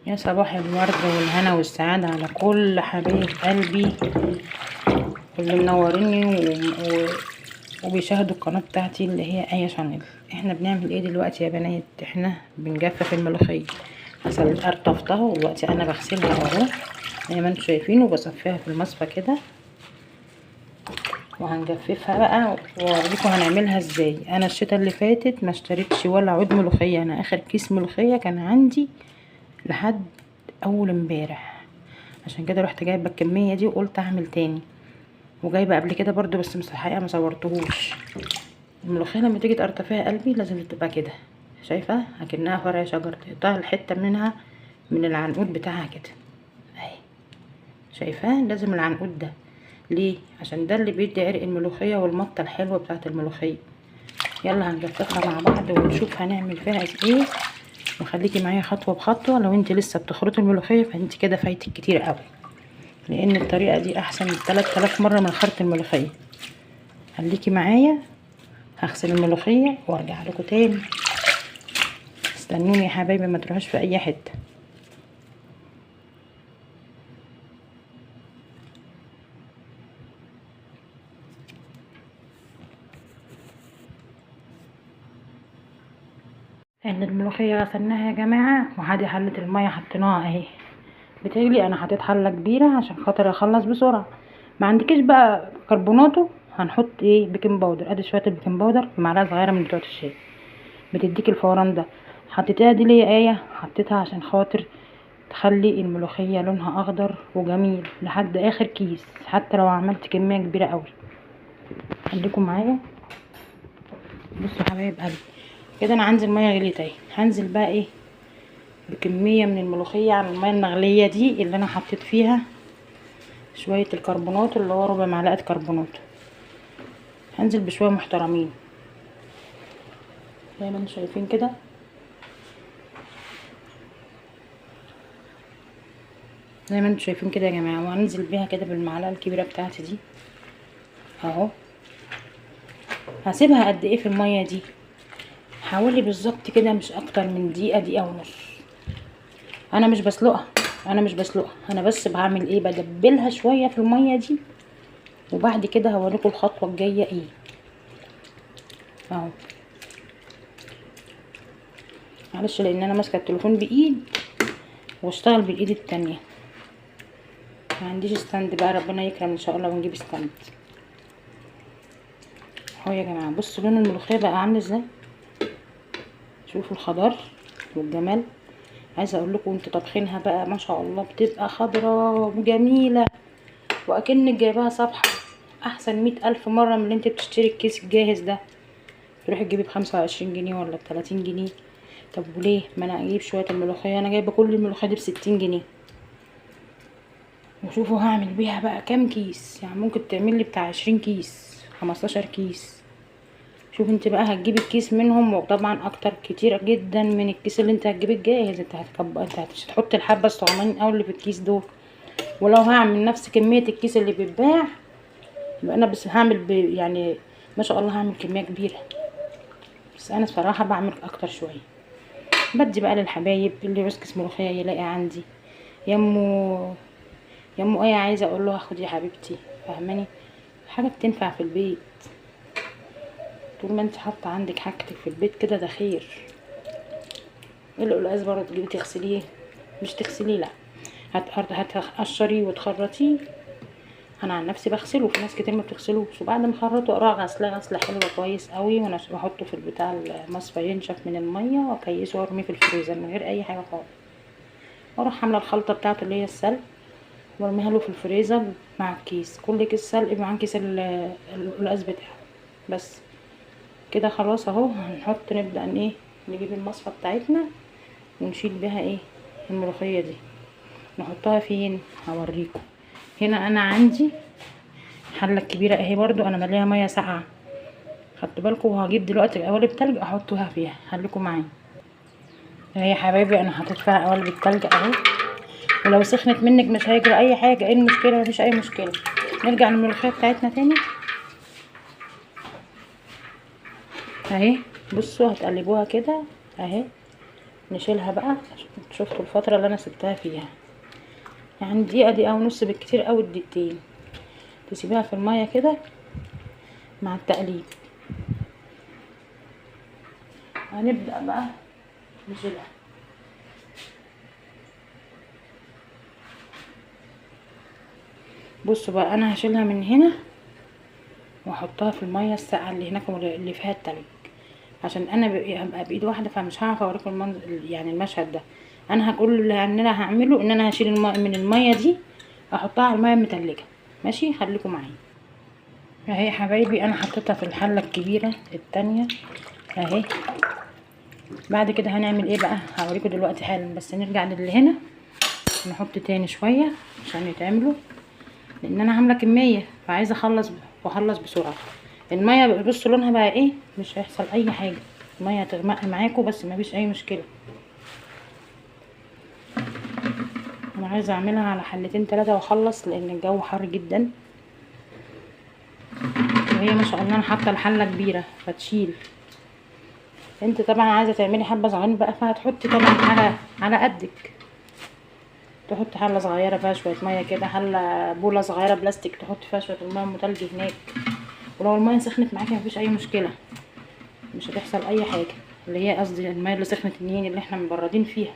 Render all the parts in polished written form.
يا صباح الورد والهنا والسعادة على كل حبايب قلبي اللي منوريني وبيشاهدوا القناة بتاعتي اللي هي آية شانل. احنا بنعمل ايه دلوقتي يا بنات؟ احنا بنجفف الملوخية. قرطفتها ودلوقتي انا بغسلها اهو زي ما انتم شايفين، وبصفيها في المصفى كده، وهنجففها بقى واوريكم هنعملها ازاي. انا الشتا اللي فاتت ما اشتريتش ولا عود ملوخية، انا اخر كيس ملوخية كان عندي لحد اول امبارح، عشان كده رحت جايبه الكمية دي وقلت اعمل تاني، وجايبه قبل كده برضو بس الحقيقة ما صورتهوش. الملوخية لما تيجي تقرطفيها قلبي لازم تبقى كده، شايفه اكنها فرع شجر، تقطعي الحتة منها من العنقود بتاعها كده اهي، شايفاه؟ لازم العنقود ده ليه؟ عشان ده اللي بيدي عرق الملوخية والمطه الحلوة بتاعه الملوخية. يلا هنجففها مع بعض ونشوف هنعمل فيها ايه، وخليكي معايا خطوة بخطوة. لو انت لسه بتخرطي الملوخية فانت كده فايتك كتير قوي، لان الطريقة دي احسن 3000 مرة من خرط الملوخية. خليكي معايا، هغسل الملوخية وارجع لكم تاني. استنوني يا حبايبي ما تروحوش في اي حتة. ان الملوخية غسلناها يا جماعة، وهادي حله المية حطيناها اهي بتغلي. انا حطيت حله كبيرة عشان خاطر اخلص بسرعة. ما عندكيش بقى كربوناتو، هنحط ايه؟ baking powder. ادي شوية ال baking powder بمعلقه صغيرة من بتوعه الشاي، بتديك الفوران ده. حطيتها دي ليه يا ايه؟ حطيتها عشان خاطر تخلي الملوخية لونها اخضر وجميل لحد اخر كيس، حتى لو عملت كمية كبيرة قوي. خليكم معايا. بصوا حبايب قلبي كده انا عندي المية غليت اهي، هنزل بقى ايه بكمية من الملوخية على المية المغليه دي اللي انا حطيت فيها شوية الكربونات اللي هو ربع معلقه كربونات. هنزل بشوية محترمين زي ما انتم شايفين كده. زي ما انتم شايفين كده يا جماعة، وهنزل بيها كده بالمعلقه الكبيرة بتاعتي دي اهو. هسيبها قد ايه في المية دي؟ حوالي بالظبط كده مش اكتر من دقيقة، دقيقة ونص. انا مش بسلقها، انا بس بعمل ايه؟ بدبلها شوية في المية دي، وبعد كده هوريكم الخطوة الجاية ايه اهو. معلش لان انا ماسكه التليفون بايد واشتغل بالايد التانية، ما عنديش stand بقى، ربنا يكرم ان شاء الله ونجيب stand. اهو يا جماعة بصوا لون الملوخية بقى عامل ازاي، شوفوا الخضار والجمال. عايزه اقول لكم انتوا طابخينها بقى ما شاء الله بتبقى خضراء وجميلة، واكنك جايباها صبحة، احسن 100,000 مرة من اللي انت بتشتري الكيس الجاهز ده، تروحي تجيبي ب25 جنيه ولا ب30 جنيه. طب وليه ما انا اجيب شوية الملوخية؟ انا جايبه كل الملوخية دي ب60 جنيه، وشوفوا هعمل بيها بقى كام كيس. يعني ممكن تعمل لي بتاع 20 كيس، 15 كيس. شوف انت بقى هتجيبي الكيس منهم، وطبعا اكتر كتير جدا من الكيس اللي انت هتجيبيه الجاهز. انت هتحط الحبة الصغننين او اللي في الكيس دول. ولو هعمل نفس كمية الكيس اللي بيتباع يبقى انا بس هعمل يعني ما شاء الله هعمل كمية كبيرة، بس انا بصراحة بعمل اكتر شوية. بدي بقى للحبايب اللي يعوز كيس ملوخية يلاقي عندي. يمو يمو ايه عايزه اقول له خدي يا حبيبتي، فاهماني؟ حاجة بتنفع في البيت، طول ما انت حاطه عندك حاجتك في البيت كده ده خير. القلقاس برضه تجيبي تغسليه، مش تغسليه لا، هتقشريه وتخرطيه. انا عن نفسي بغسله، وفي ناس كتير ما بتغسلوش، وبعد ما اخرطه اروح غسلاه غسله حلوة كويس قوي، وانا بحطه في البتاع المصفى ينشف من المية، واكيسه وارميه في الفريزر من غير اي حاجة خالص. واروح عامله الخلطة بتاعته اللي هي السلق، وارميها له في الفريزر مع الكيس، كل كيس سلق مع كيس القلقاس بتاعه. بس كده خلاص اهو. هنحط نبدا ان ايه، نجيب المصفى بتاعتنا ونشيل بيها ايه الملوخية دي. نحطها فين؟ هوريكم. هنا انا عندي حله كبيرة اهي برضو انا مليها مية ساقعه، خدتوا بالكم؟ وهجيب دلوقتي قوالب تلج احطها فيها، خليكم معايا اهي يا حبايبي. انا حطيت فيها قوالب التلج اهو، ولو سخنت منك مش هيجرى اي حاجة. ايه المشكلة؟ مفيش اي مشكلة. نرجع للملوخيه بتاعتنا تاني اهي. بصوا هتقلبوها كده اهي، نشيلها بقى. شفتوا الفترة اللي انا سبتها فيها، يعني دقيقة، دقيقة ونص بالكتير او دقيقتين، تسيبيها في المية كده مع التقليب. هنبدأ بقى نشيلها. بصوا بقى انا هشيلها من هنا واحطها في المية الساقعه اللي هناك اللي فيها التلج، عشان انا هبقى بايد واحدة فمش هعرف اوريكم المنظر يعني المشهد ده. انا هقول اللي انا هعمله ان انا هشيل الماء من المية دي احطها على المية المتلجه. ماشي، خليكم معايا. اهي يا حبايبي انا حطيتها في الحلة الكبيرة التانية اهي. بعد كده هنعمل ايه بقى؟ هوريكم دلوقتي حالا، بس نرجع للي هنا نحط تاني شوية عشان يتعملوا، لان انا عامله كمية فعايزه اخلص واخلص بسرعة. المية بصوا لونها بقى ايه، مش هيحصل اي حاجة، المية هتغمق معاكم بس مفيش اي مشكلة. انا عايزه اعملها على حلتين ثلاثة واخلص لان الجو حر جدا، وهي ما شاء الله انا حاطه الحلة كبيرة فتشيل. انت طبعا عايزه تعملي حبه صغيرين بقى فهتحطي طبعا حاجة على قدك، تحط حله صغيرة فيها شوية مية كده، حله بوله صغيرة بلاستيك تحط فيها شوية المية المتلج هناك. ولو المية سخنت معاكي مفيش اي مشكلة، مش هتحصل اي حاجة، اللي هي قصدي المية اللي سخنت النين اللي احنا مبردين فيها.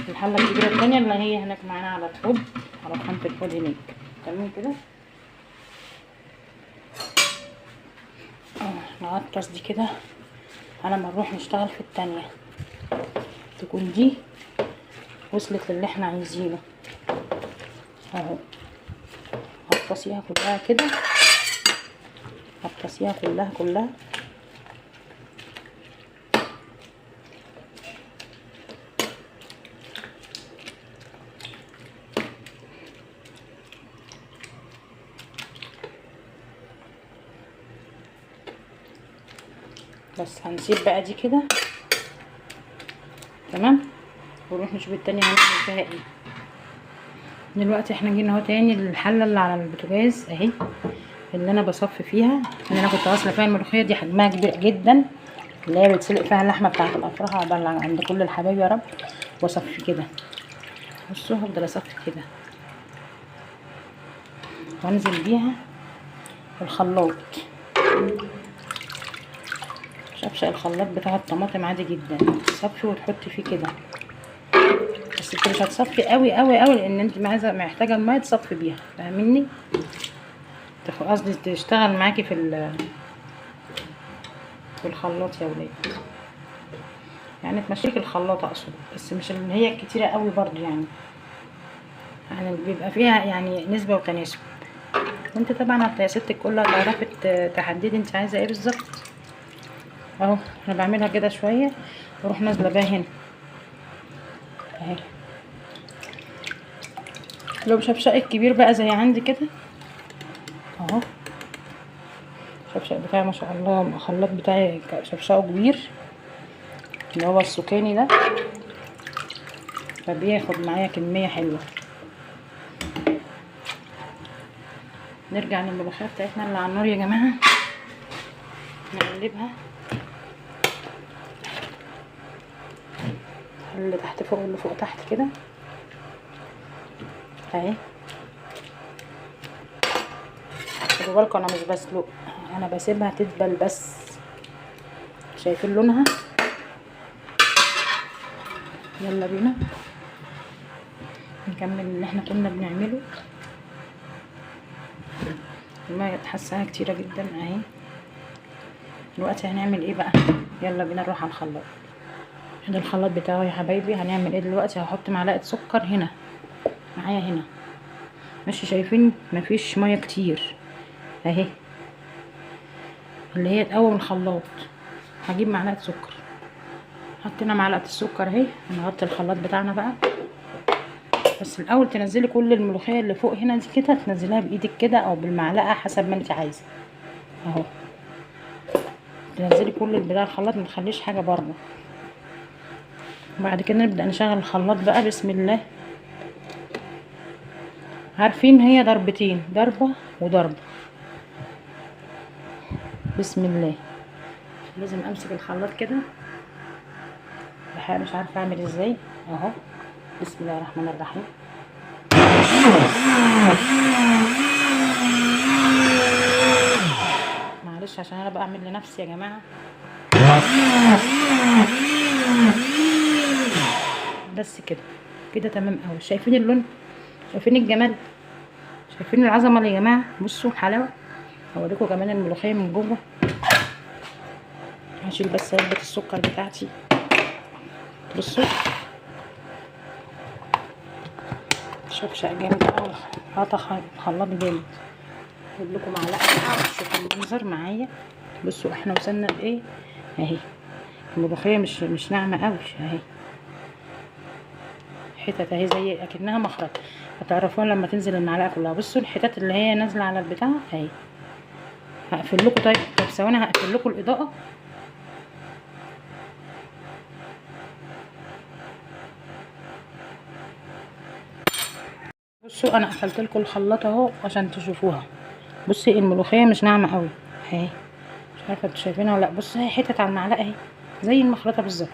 الحلة الكبيرة الثانية اللي هي هناك معانا على الحوض، على خامة الحوض هناك. تمام كده. نغطس دي كده على ما نروح نشتغل في الثانية، تكون دي وصلت للي احنا عايزينه اهو. غطسيها كلها كده، غطسيها كلها كلها. بس هنسيب بقى دي كده تمام، ونروح نشوف التانية هنعمل فيها ايه. دلوقتي احنا جينا اهو تاني للحله اللي على البوتاجاز اهي، اللي انا بصفي فيها، اللي انا كنت واصله فيها الملوخية دي، حجمها كبير جدا، اللي هي بتسلق فيها اللحمة بتاعه الافراح عقبال عند كل الحبايب يا رب. واصفي كده، بصوا هفضل اصفي كده وانزل بيها الخلاط. شفشق الخلاط بتاع الطماطم عادي جدا، تصفي وتحطي فيه كده، بس انت مش هتصفي قوي قوي قوي لان انت عايزه محتاجه المية تصفي بيها، فاهميني؟ قصدي تشتغل معاكي في الخلاط يا ولاد، يعني تمشيك الخلاط اقصد، بس مش اللي هي كتيرة قوي برضو، يعني بيبقى فيها يعني نسبه وتناسب. وانت طبعا يا ست الكل هتعرفي تحددي انت عايزه ايه بالظبط. اهو انا بعملها كده شوية واروح نازله بيها هنا اهي. لو شفشق الكبير بقى زي عندي كده اهو، الشفشق بتاعي ما شاء الله، الخلاط بتاعي شفشقه كبير اللي هو السكاني ده، فبياخد معايا كمية حلوة. نرجع للملوخيه بتاعتنا اللي على النار يا جماعة، نقلبها اللي تحت فوق واللي فوق تحت كده اهي. خدوا بالكم انا مش بسلق، انا بسيبها تدبل بس. شايفين لونها؟ يلا بينا نكمل اللي احنا كنا بنعمله. المية حاساها كتيرة جدا اهي. دلوقتي هنعمل ايه بقى؟ يلا بينا نروح على الخلاط. هذا الخلاط بتاعه يا حبايبي. هنعمل ايه دلوقتي؟ هحط معلقه سكر هنا معايا هنا، ماشي؟ شايفين مفيش مية كتير اهي، اللي هي تقوم الخلاط. هجيب معلقه سكر، حطينا معلقه السكر اهي. هنغطي الخلاط بتاعنا بقى، بس الاول تنزلي كل الملوخية اللي فوق هنا دي كده، تنزليها بايدك كده او بالمعلقه حسب ما انت عايزه اهو. تنزلي كل البتاع الخلاط، ما تخليش حاجة بره. بعد كده نبدأ نشغل الخلاط بقى. بسم الله. عارفين هي ضربتين، ضربة وضربة. بسم الله. لازم امسك الخلاط كده الحقيقة مش عارفه اعمل ازاي اهو. بسم الله الرحمن الرحيم. معلش عشان انا بعمل لنفسي يا جماعة. بس كده كده تمام قوي. شايفين اللون؟ شايفين الجمال؟ شايفين العظمة يا جماعة؟ بصوا الحلاوة. هوريكم كمان الملوخية من جوه. هشيل بس علبة السكر بتاعتي. بصوا شفشق جامد قوي، حاطه خلاط جامد. هجيب لكم معلقه شوفوا المنظر معايا. بصوا احنا وصلنا لايه اهي. الملوخية مش ناعمة قوي اهي، حتت اهي زي اكنها مخرطه، هتعرفوها لما تنزل المعلقة كلها. بصوا الحتت اللي هي نازله على البتاع اهي. هقفل لكم طيب ثواني، هقفل لكم الاضاءة. بصوا انا قفلت لكم الخلاط اهو عشان تشوفوها. بصي الملوخية مش ناعمة قوي اهي، مش عارفه انتوا شايفينها ولا لا. بصوا هي حتت على المعلقة اهي زي المخرطه بالظبط.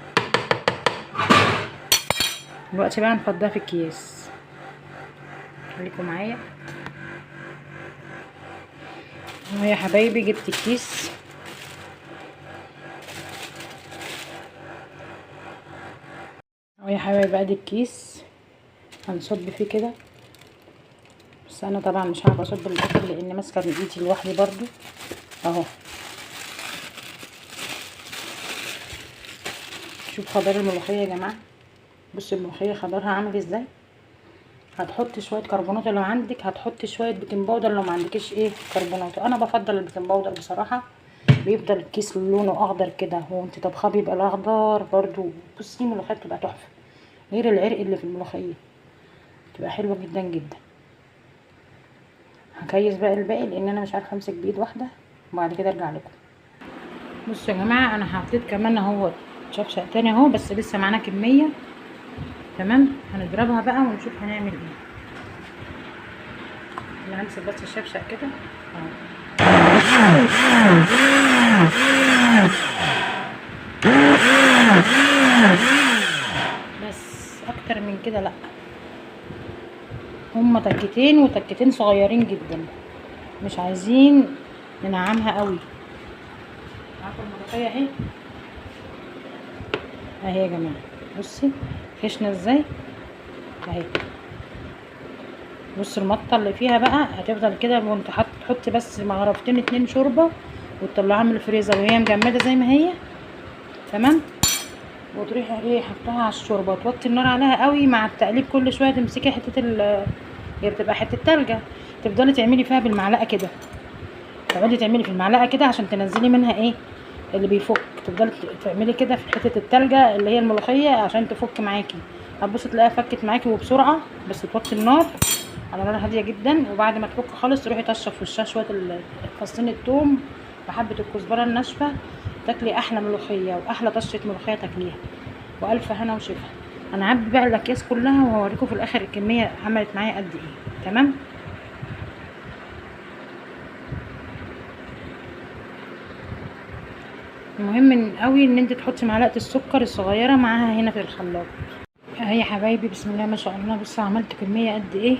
دلوقتي بقى نفضها في الكياس، خليكم معايا اهو يا حبايبي. جبت الكيس اهو يا حبايبي، ادي الكيس هنصب فيه كده. بس انا طبعا مش هعرف اصب الاخر لان ماسكه بايدي لوحدي برضو اهو. شوف خضار الملوخية يا جماعة. بصوا الملوخية خضارها عامل ازاي. هتحطي شوية كربونات لو عندك، هتحطي شوية baking powder لو ما عندكيش ايه كربونات. انا بفضل ال baking powder بصراحة، بيفضل الكيس لونه اخضر كده وانت طبخاه بيبقى الاخضر برضو. بصي الملوخية بتبقى تحفة، غير العرق اللي في الملوخية بتبقى حلوة جدا جدا. هكيس بقى الباقي لان انا مش عارفه امسك بايد واحدة، وبعد كده ارجع لكم. بصوا يا جماعة انا حطيت كمان اهو شفشق تاني اهو، بس لسه معانا كمية. تمام، هنضربها بقى ونشوف هنعمل ايه. انا همسك بس الشفشق كده اهو. بس اكتر من كده لا، هما تكتين وتكتين صغيرين جدا، مش عايزين ننعمها قوي. عارفه الملوخية اهي اهي يا جماعة. بصي خشنه ازاي اهي. بص المطه اللي فيها بقى هتفضل كده، وانت تحطي بس مغرفتين 2 شوربة وتطلعها من الفريزر وهي مجمده زي ما هي. تمام، وتروحي ايه حطها على الشوربة، توطي النار عليها قوي مع التقليب كل شوية. تمسكي حتة هي بتبقى حتة تلجه، تفضلي تعملي فيها بالمعلقه كده، تقعدي تعملي في المعلقة كده عشان تنزلي منها ايه اللي بيفك. تفضلي تعملي كده في حتة التلجه اللي هي الملوخية عشان تفك معاكي. هتبصي تلاقيها فكت معاكي وبسرعة. بس توطي النار على نار هادية جدا، وبعد ما تفك خالص تروحي طشه في وشها شوية فصين الثوم وحبه الكزبره الناشفه. تاكلي احلى ملوخية واحلى طشه ملوخية تاكليها، والف هنا وشفا. انا هعبي بقى الاكياس كلها وهوريكم في الاخر الكمية عملت معايا قد ايه. تمام، المهم قوي ان انت تحطي معلقه السكر الصغيرة معاها هنا في الخلاط اهي يا حبايبي. بسم الله ما شاء الله. بصوا عملت كمية قد ايه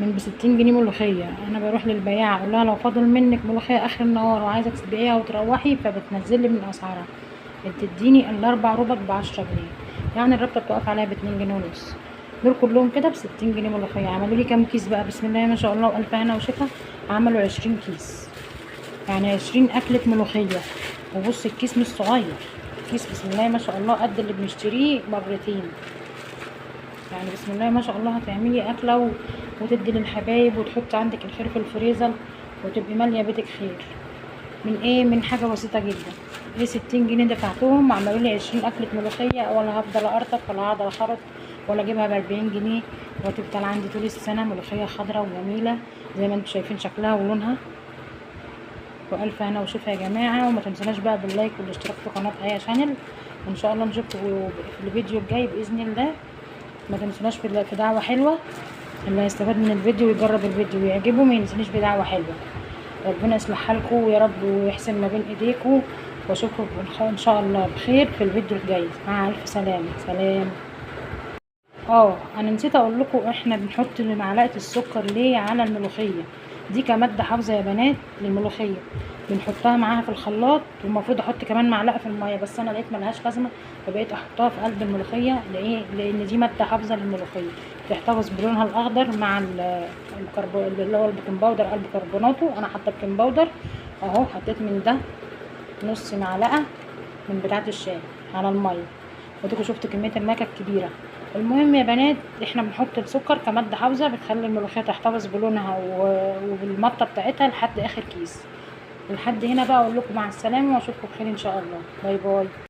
من ب60 جنيه ملوخية. انا بروح للبياعه اقول لها لو فاضل منك ملوخية اخر النهار وعايزه تبيعيها وتروحي، فبتنزلي من اسعارها، بتديني الاربع ربط ب10 جنيه، يعني الربطه بتقف عليها ب2 جنيه ونص. دول كلهم كده ب60 جنيه ملوخية. عملوا لي كام كيس بقى؟ بسم الله ما شاء الله والف هنا وشفا. عملوا 20 كيس، يعني 20 اكله ملوخية. وبص الكيس مش صغير، الكيس بسم الله ما شاء الله قد اللي بنشتريه مرتين. يعني بسم الله ما شاء الله هتعملي اكله وتدي للحبايب وتحطي عندك الخير في الفريزر وتبقي ماليه بيتك خير. من ايه؟ من حاجة بسيطة جدا. ايه 60 جنيه دفعتهم عملوا لي 20 اكله ملوخية، ولا هفضل ارطف ولا هقعد اخرط ولا اجيبها ب40 جنيه، وتفضل عندي طول السنة ملوخية خضراء وجميلة زي ما انتم شايفين شكلها ولونها. والف هنا وشفا يا جماعة. وما تنسوناش بقى بال like والاشتراك في قناة آية channel، وان شاء الله نشوفكم في الفيديو الجاي باذن الله. ما تنسوناش في دعوه حلوة، اللي هيستفاد من الفيديو ويجرب الفيديو ويعجبه ما ينسونيش بدعوة حلوة. ربنا يصلح حالكم يا رب ويحسن ما بين ايديكم، واشوفكم ان شاء الله بخير في الفيديو الجاي. مع الف سلامه. سلام. انا نسيت اقول لكم احنا بنحط معلقه السكر ليه على الملوخية دي كمادة حافظه يا بنات للملوخيه، بنحطها معاها في الخلاط، والمفروض احط كمان معلقه في المية، بس انا لقيت ملهاش لازمه فبقيت احطها في قلب الملوخية. ليه؟ لان دي مادة حافظه للملوخيه، بتحتفظ بلونها الاخضر مع اللي هو ال baking powder او البيكربوناتو. انا حاطه baking powder اهو، حطيت من ده نص معلقه من بتاعه الشاي على المية، واديكوا شفتوا كمية المكة الكبيرة. المهم يا بنات احنا بنحط السكر كمادة حافظه بتخلي الملوخية تحتفظ بلونها وبالمطه بتاعتها لحد اخر كيس. لحد هنا بقى اقول لكم مع السلامة، واشوفكم بخير ان شاء الله. bye bye.